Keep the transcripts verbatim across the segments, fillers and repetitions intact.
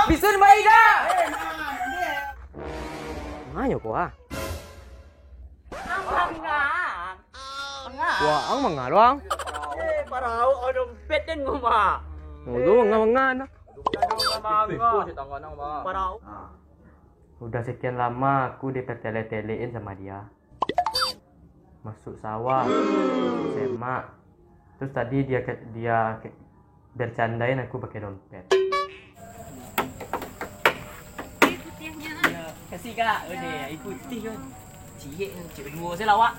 Bisun bayi dah. Manyo ko ah? Mangan. Mangan. Wah, ang mangan doang. Eh, parau, ada dompet den ngoma. Oh, tu mangan-mangan. Parau. Udah sekian lama aku dipertele-telein sama dia. Masuk sawah, masuk semak. Terus tadi dia ke, dia ke, bercandain aku pakai dompet. Yo, kasih kak. Udah, air putih kan. Ciek, ciek dua saya lawak.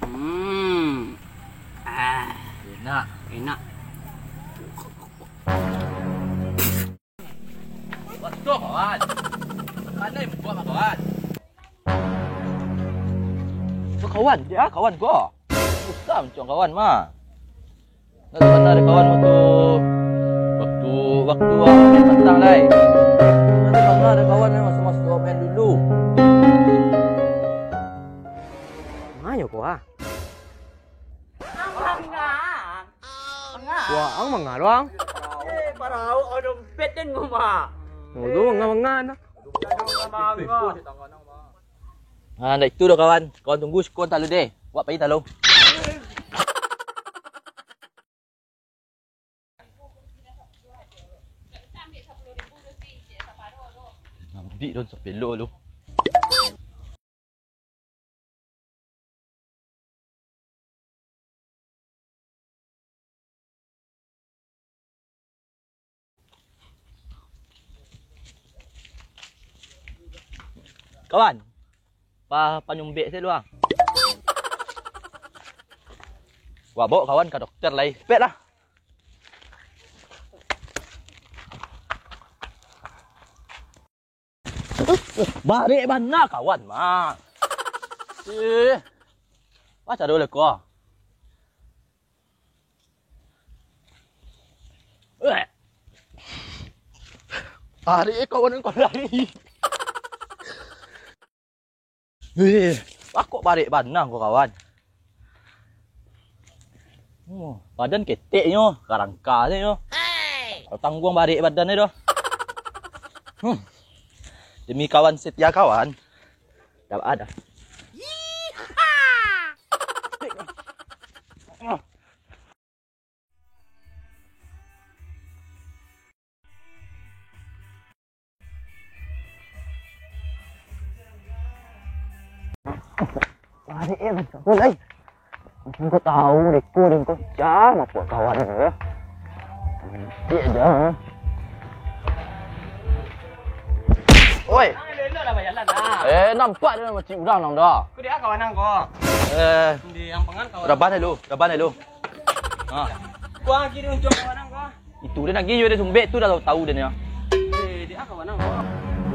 Hmm. Ah, enak. Enak. Waduh, kawan. Pandai buat, kawan. Tu kawan, dia kawan ko. Susah macam kawan mah. Nak mana ada kawan waktu, waktu, waktu awak main patang lai. Nak mana ada kawan yang masuk-masuk awak main dulu. Manyo ko ah? Mangan. Mangan. Wah, ang mangan doang. Eh, parau, ada dompet den ngoma. Oh, tu mangan-mangan. Mangan. Ah, ndak itu doh, kawan. Kawan tunggu siko talo deh. Wak pai talo. Ambiak don sapelo lu. Kawan, pa-, panyumbek se lu ah. Wak baok kawan ka dokter lai. Cepet lah. Barek bana kawan mah. Eh. Baco dulu ko. Eh. Barek kawan ko lari. Eh, bakok barek bana ko kawan. Oh, badan keteknyo, karangka se nyo. Kalau tangguang barek badan ni doh. Hmm. Demi kawan setia kawan. Dah ada. Barek eh, macam tu lai. Macam kau tahu, Riko, Riko. Jangan apa kawan tu, ya. Dia dah. Oi. Elok-elok lah bajalan lah. Eh, nampak dia macam urang nang dah. Kau dia kawan nang kau? Eh. Di Ampangan kawan. Raban dulu, raban dulu. Ha. Kau lagi dia untung kawan nang kau. Itu dia lagi, yo dia sumbek tu dah tahu dia ni. Eh, dia kawan nang kau?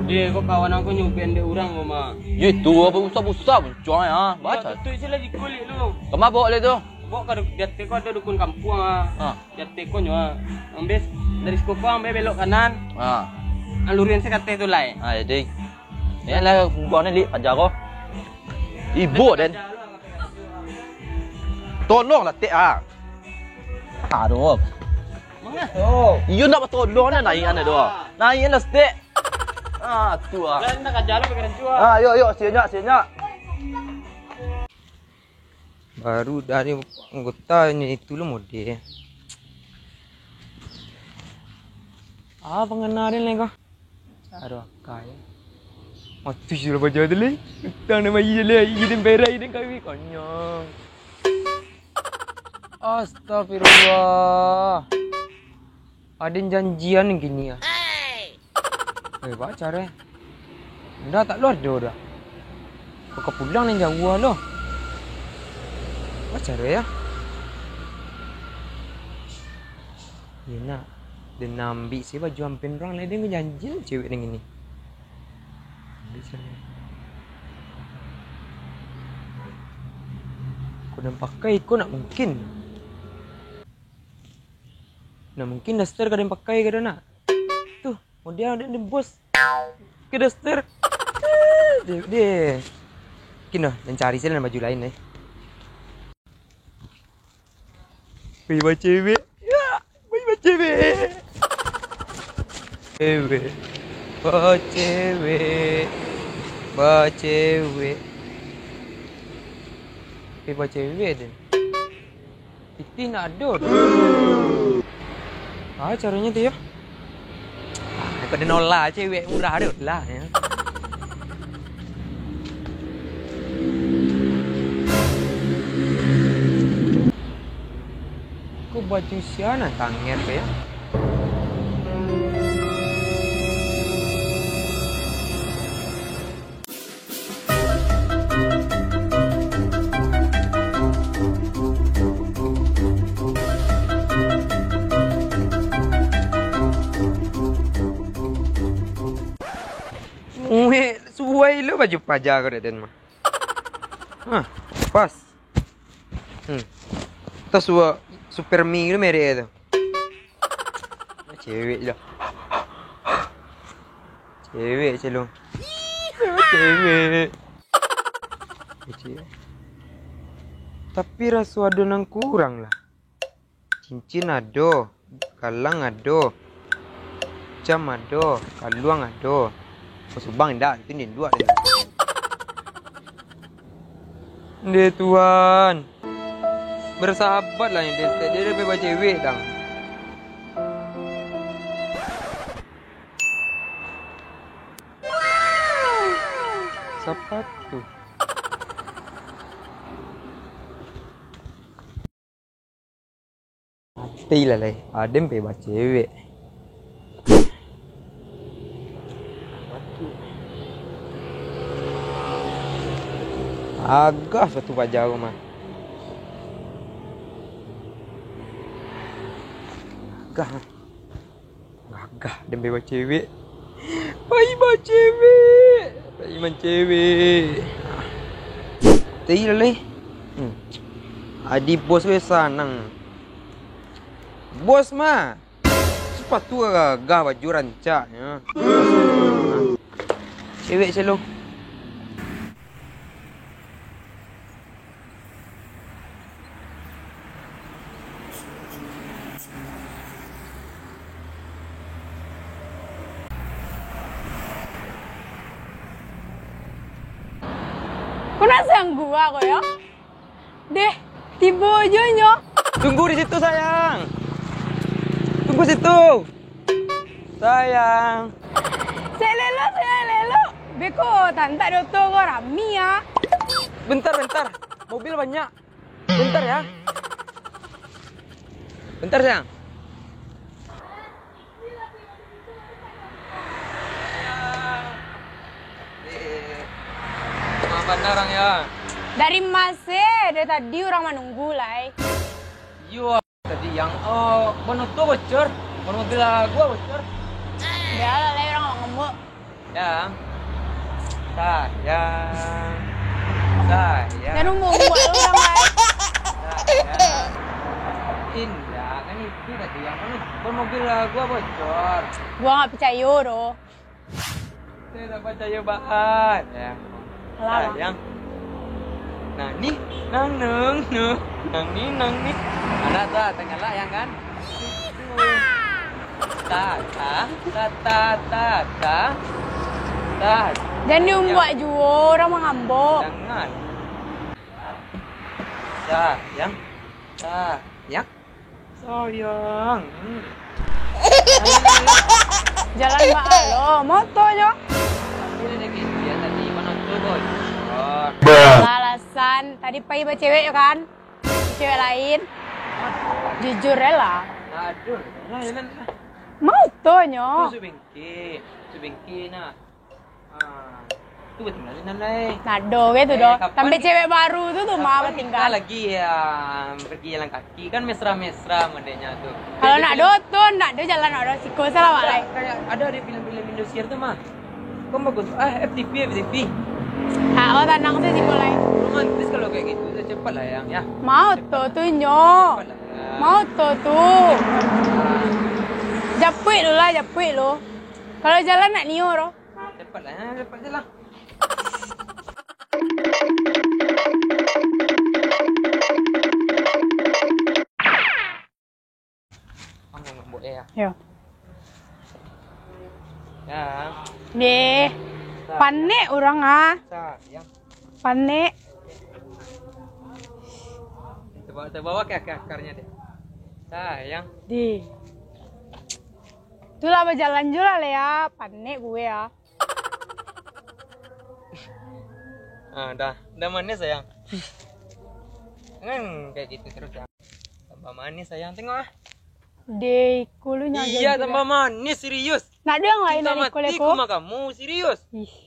Dia kau kawan nang kau nyumbek dek urang kau mah. Yo itu, apa busa-busa buncang ya. Baca. Tutup je lah di kulit lu. Kama bawa dia tu? Bawa ka du-, di ateh kau ada dukun kampuang ah. Ha. Di ateh kau nyo ah. Ambis dari siko kau ambis belok kanan. Ha. Alurin se ka ateh tu lai. Ha, jadi. Ni lah gua ni lik paja kau. Ibu den. Tolonglah tek ah. Aduh. Mangah tu? Iyo ndak batolong dah naikan tu. Naikan dah stek. Ah, tu ah. Dah nak aja lah pikiran tu ah. Ah, yo yo, siap nyak, siap nyak. Baru dari anggota ni itu lo mode. Ah, pengenalan ni kau. Aduh, akai. Mati sudah baca tu leh. Utang nama iya leh, iya den berai den kawin konyang. Astagfirullah. Aden janjian gini ya. Eh, baca deh. Dah tak luar dah dah. Kau pulang ni jauh lo. Baca deh ya. Iya nak. Den ambiak se baju ampen urang lai, den janjian cewek nang ini. Ambiak se. Kau den pakai, kau nak mungkin. Nak mungkin daster ka den pakai ka nak. Tuh, kemudian ada den bos. Ke daster. Deh, deh. Mungkin dah, den cari se lah baju lain eh. Wih, bacewek. Ya, wih, Cewek. Cewek. Ba cewek. Ba cewek. Tapi ba cewek den. Pitih ndak ado doh. Ah, caronyo tu yo. Ah, kok den olah cewek murah tu lah yo. Ko baju sia nan sangat ko yo. Muek, suai lo baju paja ko dek den mah. Hah, pas. Hmm. Tasuo Supermi tu merek tu. Cewek je lah. Cewek je lo. Cewek. Cewek. Tapi raso ado nan kurang lah. Cincin ado, galang ado, jam ado, kaluang ado. Ko subang indak, itu induak den. Ndeh Tuhan. Bersahabat lah yang dia, dia lebih baca cewek dang. Sepatu. Mati lah lai. Aden pe bacewek. Agah satu paja ko mah. Agah. Gagah den pai bacewek. Pai bacewek. Pai mancewek. Tadi lah lai. Hmm. Adi bos we sanang. Bos mah. Sepatu gagah, baju rancak. Ya. Cewek selalu. Ko nak sanggua ko yo? Deh, tibo jo nyo. Tunggu di situ, sayang. Tunggu situ. Sayang. Sek lelo, sek lelo. Beko, tantak doto ko rami ah. Bentar, bentar. Mobil banyak. Bentar ya. Bentar, sayang. Lama bana urang ya. Dari mase, dari tadi urang manunggu lai. Iyo. Tadi yang, oh, ban oto bocor, ban mobil gua bocor. Bialah, lai urang ngambek. Yang, sayang, sayang. Jan umbuak-umbuak lo urang lai. Sayang. Indak, kan itu tadi yang ban, ban mobil gua bocor. Gua nggak picayo doh. Saya tak percaya, Bang. Ya. Alah, Bang. Sayang. Nang ni, nang, nang, nang. Nang ni, nang ni. Anak tu, ah, tengah lah, yang kan? Ta, ta, ta, ta, ta, ta. Ta. Jan diumbuak juo, urang mangambek. Jangan. Sayang. Sayang. Sayang. Hmm. Jalan baa lo, moto jo. Tapi udah kayak dia tadi, mana tu, Boy? Oh. Alasan, tadi pai bacewek jo kan? Cewek lain. Jujur lah. Aduh, jalan, jalan. Moto nyo. Tu subengke, subengke nah. Ah, tu batingga di nan lai. Nado gitu doh. Sampai cewek baru tu tu mah batingga. Lagi ya, pergi jalan kaki kan mesra-mesra modenya tu. Kalau nak do tu, nak do jalan nak do siko salah wak lai. Kayak ada di film-film Indosiar tu mah. Kau bagus. Ah, F T V, F T V. Ah, oh, tanang tu siko lai. Romantis kalau kayak gitu, tu cepat lah yang ya. Mau tu tu nyo. Mau tu tu. Japuik lu lah, japuik lu. Kalau jalan nak nio roh. Cepatlah, ha, cepat je lah. Panek urang ah. Sayang. Panek. Terbawa, terbawa ke akar-akarnya deh. Sayang. Di. Itulah bajalan jo lah, Lea. Panek gue ah. Ah, dah. Dah manis, sayang. Jangan kayak gitu terus, sayang. Tambah manis, sayang. Tengok ah. Deh, iko lu nyo. Iya, tambah manis, serius. Nak ado yang lain dari ko, Leko? Cinta matiku sama kamu, serius. Ih.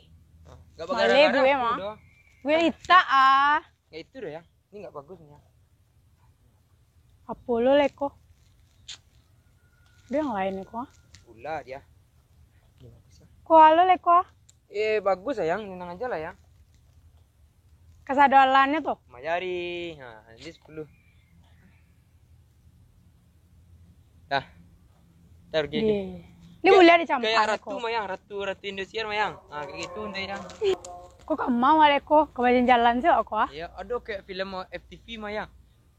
Gak bakal. Male gue mah. Gue litak ah. Gak itu doh, yang. Ini gak bagus nih, yang. Apo lo, Leko? Ado yang lain, Leko ah? Pula dia. Ini bagus, ya. Ko alo, Leko ah? Eh, bagus, sayang. Tenang aja lah, yang. Kasadoalannya tuh. Mayari. Nah, ini sepuluh. Dah. Dah rugi. Ini mulia dicampak kayak ratu, Mayang, ratu, ratu Indosiar, Mayang. Nah, kayak gitu untuk yang. Kok kamu mau, Leko? Kau bajalan-jalan sih, aku ah. Iya, aduh, kayak film F T V, Mayang.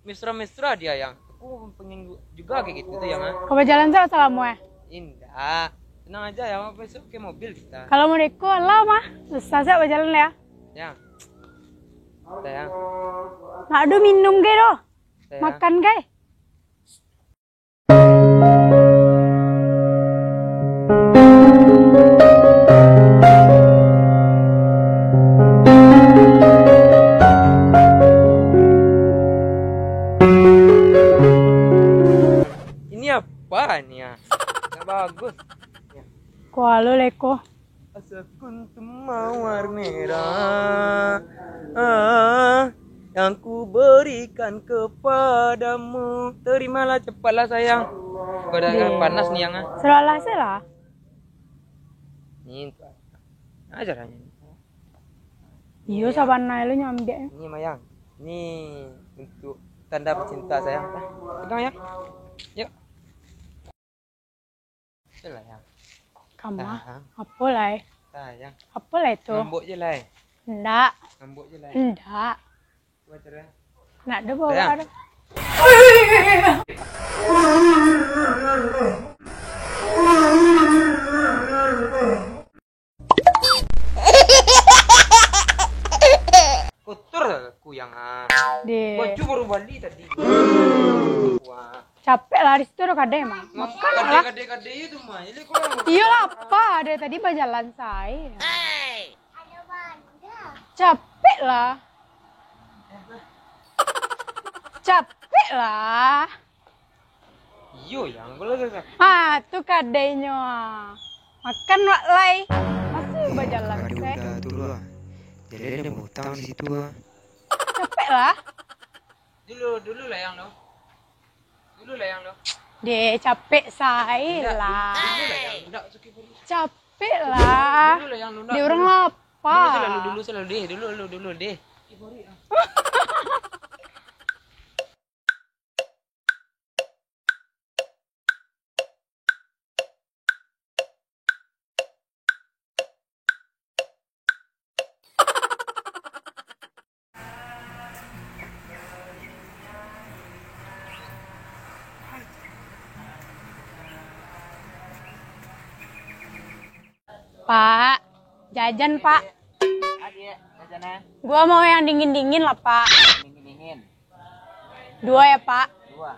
Mesra-mesra dia, yang. Aku pengen juga kayak gitu tuh, yang ah. Kau bajalan sih sama eh? Indah. Tenang aja ya, besok ke mobil kita. Kalau mau Leko, lah mah. Susah sih bajalan ya. Ya. Sayang. Nak ado minum ge doh. Sayang. Makan ge. Ini apa ini ya? Gak bagus. Kualo Leko. Asa kuntum mawar merah, ah, yang ku berikan kepadamu. Terimalah, cepatlah, sayang. Kau dah panas nih, yang, ah. Seralah se lah. Ni, nah, caranya ni. Iyo, sabanai lu nyambiak. Ini, Mayang. Ini untuk tanda pecinta, sayang. Pegang, ya. Yuk. Itulah, yang. Kama? Sayang. Apo lai? Sayang. Apo lai tu? Ngambek je lai. Ndak. Ngambek je lai. Ndak. Coba cerai. Ndak ado bawa ado. Kotor lah aku yang, ah. Deh. Baju baru bali tadi. Wah. Capek lah, di situ ado kadai mah. Makan lah. Kadai-kadai itu mah. Jadi kau. Iyo lah, apa? Dari tadi bajalan sae. Capek lah. Capek lah. Iyo, yang aku lah. Ah, tu kadainyo. Makan wak lai. Masih bajalan. Kadai udah tu lah. Jadi ada utang di situ ah. Capek lah. Dulu, dulu lah yang lo. Dulu lah yang lo. Deh, capek sae lah. Dulu lah yang lo. Capek lah. Dulu lah yang lo. Deh, urang lapar. Dulu selalu, dulu selalu deh. Dulu, dulu, dulu deh. Pak, jajan, Pak. Adiak, jajanan. Gua mau yang dingin-dingin lah, Pak. Dingin-dingin. Dua ya, Pak. Dua.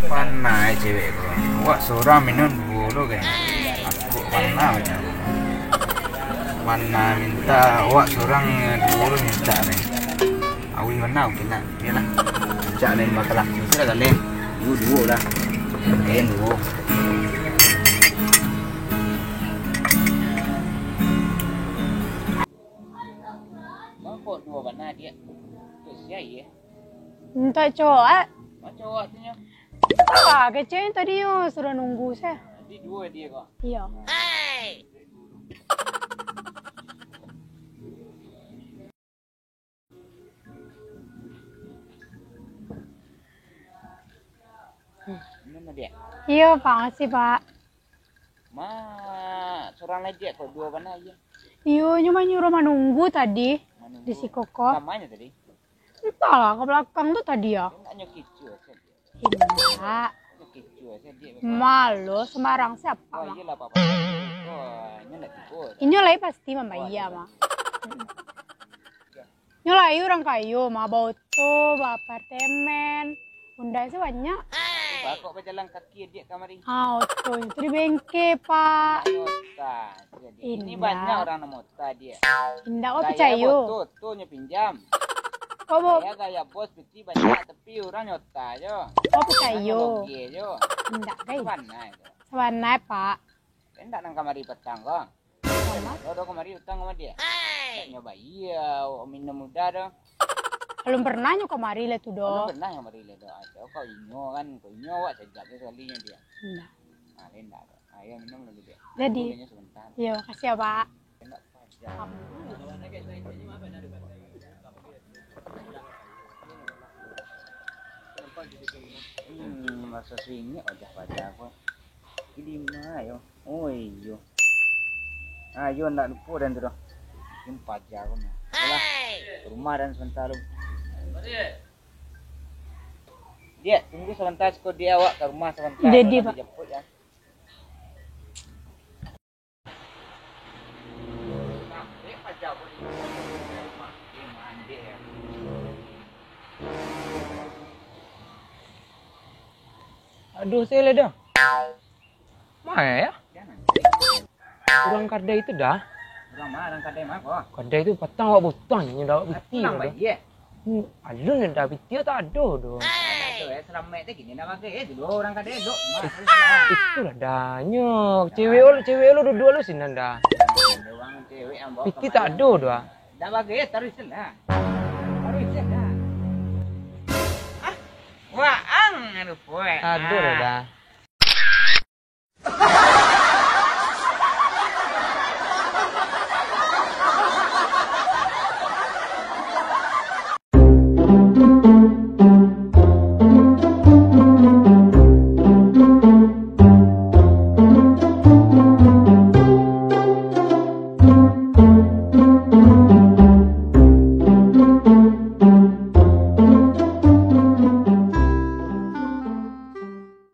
Panah cewek ko. Awak surang minum duo lo kan. Aku panah macam. Panah minta awak surang duo lo minta kan. Awih panah mungkin nak. Iyolah. Cak lain bakal aku sudah kali. Duo-duo lah. Lain duo. Mangko duo bana dia. Tu sia ye. Minta cowok. Macam awak tu nyo. Ah, kecil tadi yo suruh nunggu saya. Jadi duo dia ko. Iya. Minum, Diak. Iyo, Pak. Makasih, Pak. Ma, surang lai, Diak, kok duo bana, iyo. Iyo, nyo manyuruah manunggu tadi. Di siko ko. Kamanyo tadi? Entahlah, ke belakang tu tadi ya. Enggak nyo kicu aja dia. Indak. Nyo kicu aja dia. Malu sembarang siapa mah? Iyalah, apa-apa. Oh, nyo ndak tibo. Inyo lai pasti mambayia mah. Nyo lai urang kayo mah, baoto, baapartemen. Bunda se banyak. Pak, kok bajalan kaki diak kamari? Ah, oto itu di bengke, Pak. Ota, jadi ini banyak orang namo ota diak. Indak, awak picayo. Oto, oto nyo pinjam. Kok bo- Gaya, gaya bos, piti banyak, tapi urang nyo ota jo. Awak picayo. Urang nyo loge jo. Indak, guys. Sabanai tu. Sabanai, Pak. Indak nang kamari patang ko. Sama. Kau dah kamari utang sama dia? Nyo bayia, minum udah dah. Belum pernah nyo kamari lah tu doh. Belum pernah nyo kamari lah doh. Aja kau inyo kan, kau inyo awak sajak tu sekali nyo dia. Nah. Ah, lain dah. Ayo minum lagi dia. Jadi. Bolehnya sebentar. Iya, makasih ya, Pak. Enak saja. Hmm, masa singit wajah-wajah aku. Jadi mah yo. Oh iyo. Ah, iyo, ndak lupo dan tu doh. Jumpa aja aku mah. Alah, ke rumah dan sebentar lu. Diak, tunggu sebentar siko, diak awak ke rumah sebentar. Jadi, Pak. Dijemput ya. Aduh, saya lah dah. Mana ya? Urang kadai tu dah. Urang ma, urang kadai ma ko? Kadai tu patang awak butang nyo dah awak piti tu dah. Alun dah piti tak ado doh. Ado, eh, salamaik teh kini nak bagai, eh, dulu urang kadai duduk. Itulah dah nyo. Cewek lu, cewek lu duduk lu sinan dah. Piti tak ado doh. Dah bagai, eh, taruih sinan. Taruih sinan. Ah, waang anu puek. Ado dah.